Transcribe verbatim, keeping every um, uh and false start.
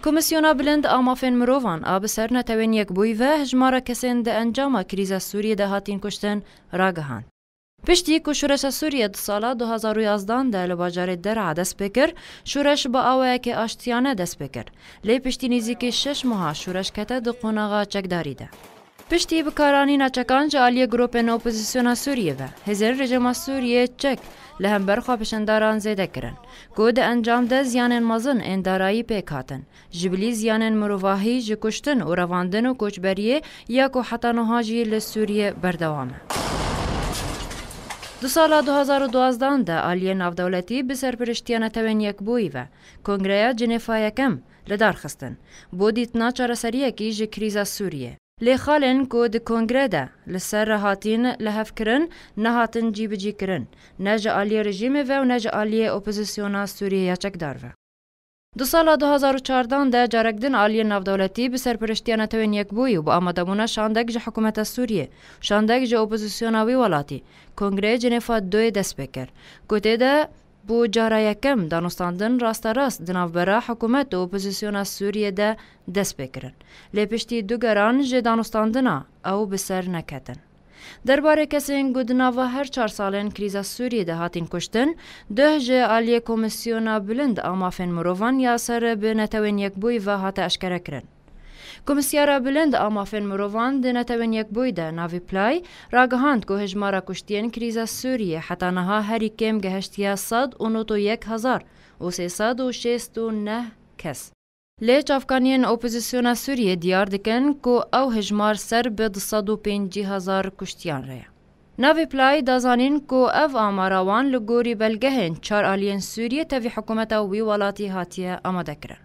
Komîsyona Bilind a Mafên Mirovan a bi ser Netewên Yekbûyî ve hijmara kesên di encama krîza Sûriyê de hatîn kuştin ragihand. Piştî ku Şoreşa Sûriye di sala du hazar û yazdan de li bajarê Der'a dest pê kir, şoreş bi awayekê aştiyane dest pê kir. Lê piştî nêzîkî şeş meha şoreş kete di qonaxa çekdarî de. Piştî bikaranîna çekan ji aliyê grûpên opozisyona Sûriyê ve, hêzên rejîma Sûriyê çek li hember xwepêşandaran zêde kirin, ku di encam de ziyanên mezin ên darayî pêk hatin. Ji bilî ziyanên mirovahî, ji kuştin û revandin û koçberiyê ya ku heta niha jî li Sûriyê berdewam e. Di sala du hazar û duwazdan de aliyê navdewletî bi serpiriştiya Netewên Yekbûyî ve Kongreya Cinêfa Yekem li dar xistin, bo dîtina çareseriyekî ji krîza Sûriyê. Lê xalên ku di kongre de li ser re hatîn lihevkirin, nehatin cîbicîkirin, ne ji aliyê rejîmê ve û ne ji aliyê opozisyona Sûriyê ya çekdar ve. Di sala du hazar û çardan de carek din aliyên navdewletî bi serpiriştiya Netewên Yekbûyî û bi amadebûna şandek ji hikûmeta Sûriyê, şandek ji opozisyona wî welatî, Kongreyê Cinêfa Duyê dest pê kir, ku tê de bû cara yekem danûstandin rasterast di navbera hikûmet û opozisyona Sûriyê de dest pê kirin. Lê piştî du geran ji danûstandina ew bi ser neketin. Derbarê kesên ku di nava her çar salên krîza Sûriyê de hatîn kuştin, duh ji aliyê Komîsyona Bilind a Mafên Mirovan ya ser bi Netewên Yekbûyî ve hate eşkerekirin. Komîsyara Bilind a Mafên Mirovan di Netewên Yekbûyî de Navi Pillay ragihand ku hijmara kuştiyên krîza Sûriyê heta niha herî kêm gehiştiye sed û nod û yek hezar û sê sed û şêst û neh kes. Lê çavkaniyên opozisyona Sûriyê diyar dikin ku ew hijmar ser bi du sed û pêncî hezar kuştiyan re ye. Navi Pillay da zanîn ku ev amara wan li gorî belgehên çar aliyên Sûriyê tevî hikûmeta wî welatî hatiye amadekirin.